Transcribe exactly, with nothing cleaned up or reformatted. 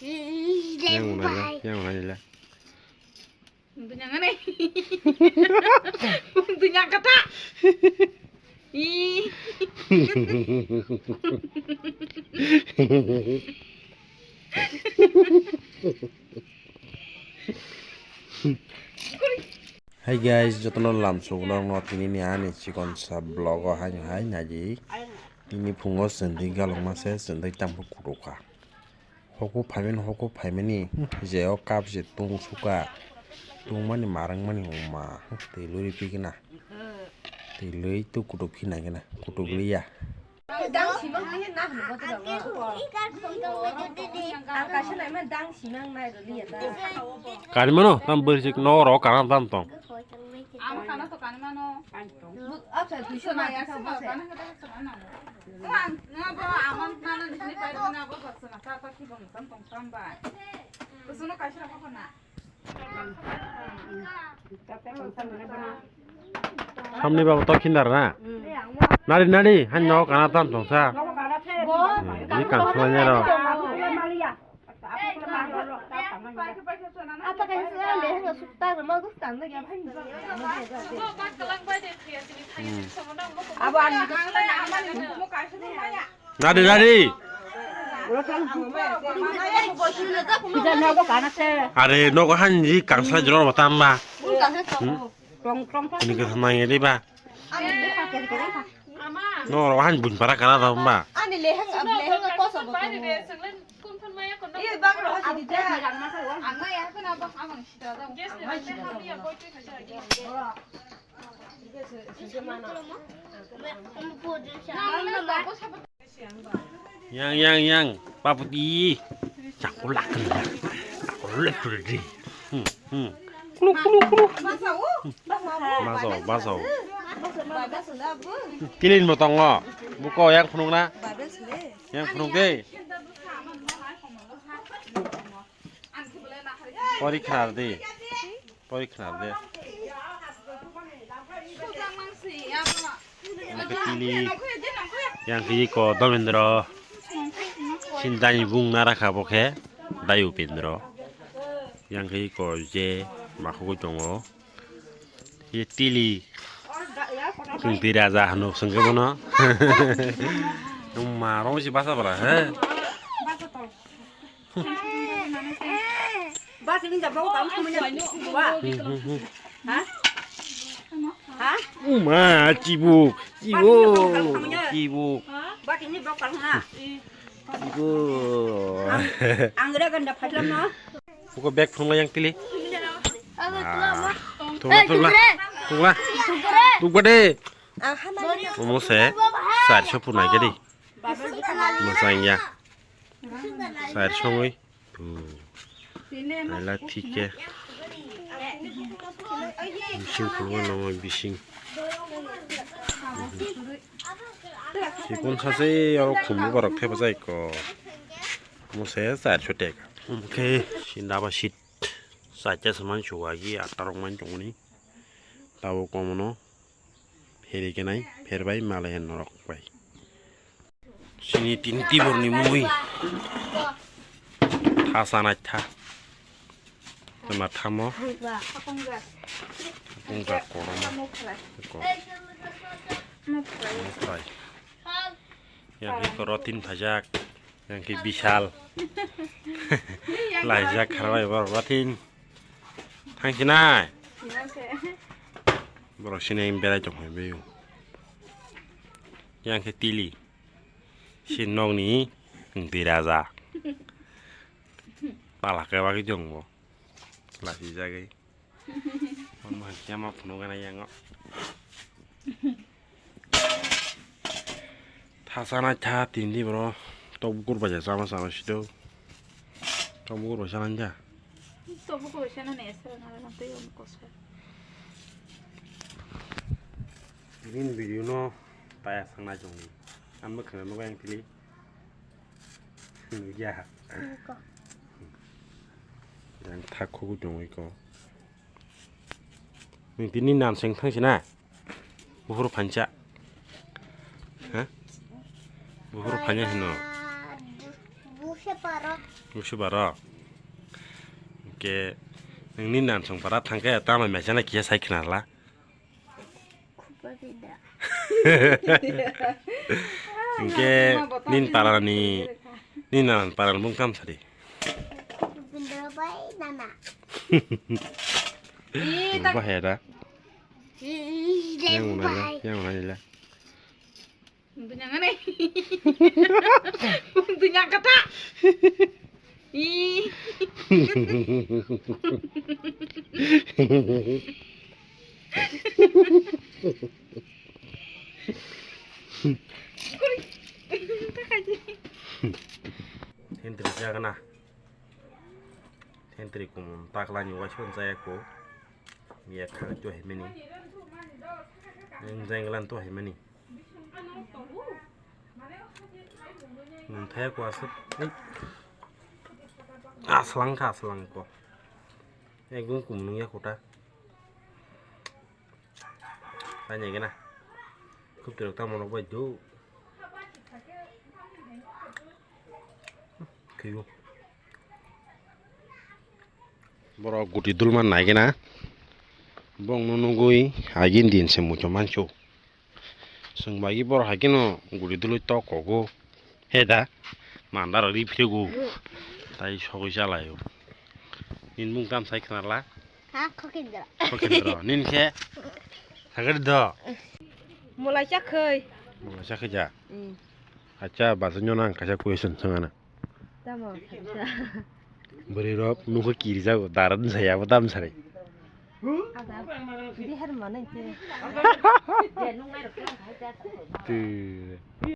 Yang mana ya? Yang mana ya? Dunyang aneh. Dunyang kata. Ih. Hi guys, jotono lamsok norokno tini ni ani chikon sa vlog o haino hai naidi. Tini phungo chwndwi galwkma se chwndwi tambo kutukha. Hoko phaimani, hoko phaimani, je o cup je tung suka, tungmani marwngmani wngma, twi lwi ripikna, twi lwi tu kutuk phinai gana, kutuk liya. Dang simang ni na hnu bote dong. Ang kaisa naima dang simang nai rw liya ta. Kani mano, tam bwrwi sik no ro kana tam tong. Ama kana to kani mano. Absa duiso na ya sa bose. Kana hata sa na. Ang na bo ama kana ni ni pai na bo sa na ta ta ki bang tam tong tam ba. Kusuno kaisa ko na. Samni baba to khindar na. Nari nari han no kana tam tong sa. Ni kan suanya ro. Abo ani. Dadi, dadi. Are, nogo hanji kangsa jero bata hamba. Ini ke sama ini ba. No, rohan bun para kara da hamba. Ani leheng, leheng koso bo. Iya, bang rohan di da. Yang, yang, yang, paputi. Cakulak kena. Cakulak kena di. Hmm, hmm. Kuluk, kuluk, kuluk. Baso, baso. Tilin motongo. Buko yang phunuk na. Yang phunuk de. Pori khna de. Pori khna de. Yang khe tili, yang khe iko Dharmendra, sindani bung nara kha bo khe, dai Upendra. Yang khe iko je makhogwi tongo. Ye tili, tungti raja hano sengke bono. Nung ma rong si basa bara he. Ba sini jabo kamu semuanya. Ba. Ha? Ha? Uma, cibuk, cibuk, cibuk. Ba sini blok kamu na. Cibuk. Anggra ganda phalam no. Buko bag phunukla yang tili. Ah, thungla, thungla. Thungla. Thungba de. Omo se charso phunai gadi. Mwsang ya. Sar songwi. Aila thik khe. Bising khuluma nangma bising. Chikon sachi aro khumbu borok thepajai ko. Mose charso teka. Omo khe sinda ba sit. Chaita se mani chuwagi atta rok mani tongmani. Tabuk omono. Pheri kenai, pherbai malai norok bai. Sini tin tibor ni mui. Tha sanai tha. Tama thamo. Pungka koroma. Ko. Mukrai. Yang koro tin thajak. Yang khe Bishal. Laijak kharwai borok wathin. Thang sinai. Borok sinai berai tong phai baio. Yang khe tili. Si nokni twi raja. Pala khe bagwi tong bo. Lasi jagwi. Omo hai khe ma phunuk gana yango. Tha sana tha tindi bro. Tok bukur baja sama sama sido. Tok bukur baja nanja. Tok bukur baja nanja esa na na tei on kosa. Green video no taya sangna jongni. Ang bwkhana nogo yang tili. Ya. Yang thak khogwi tongwi ko. Nini nan seng thang sina. Buhur phancha. Ha? Buhur phanya hino. Busa Busu baro. Hingke nini nan song para thangke tamo mechana kiya sai khnala. Hingke nin parani, nin nan parani bung kam sari. Bahaya da. Yang mana ya? Yang mana ya? Dunyang aneh. Dunyang kata. Ih. Hentri jagana. Hentri kumun takla ni waisuk jaya ko. Miya khang tu hai mani. Yang jenglan tu hai mani. Nungthaya ko aswk. Aslang kha aslang ko. Ekdom kumunung ya kota. Tanya gena. Khub tirok tamo rok bai do. Khiyo. Borok guti dulma naigena bongno nugui agin din se muchung mancho. Chwng bai borok haikeno guti dului tok kogo. He da? Mandaro ri phirego. Tai sogwi chalaio. Nin mung tam sai khnala? Ha, Khokindra. Khokindra. Nin khe? Sagari do. Mulai chakhai. Mulai chakhai ja. Mm. Acha, basa nyo nang kaisa question sangana. Tamo khaisa. Bwrwi rok nukho kiri jago, dara dun saya abo tam sari. Ada, bihar mana itu? Twi.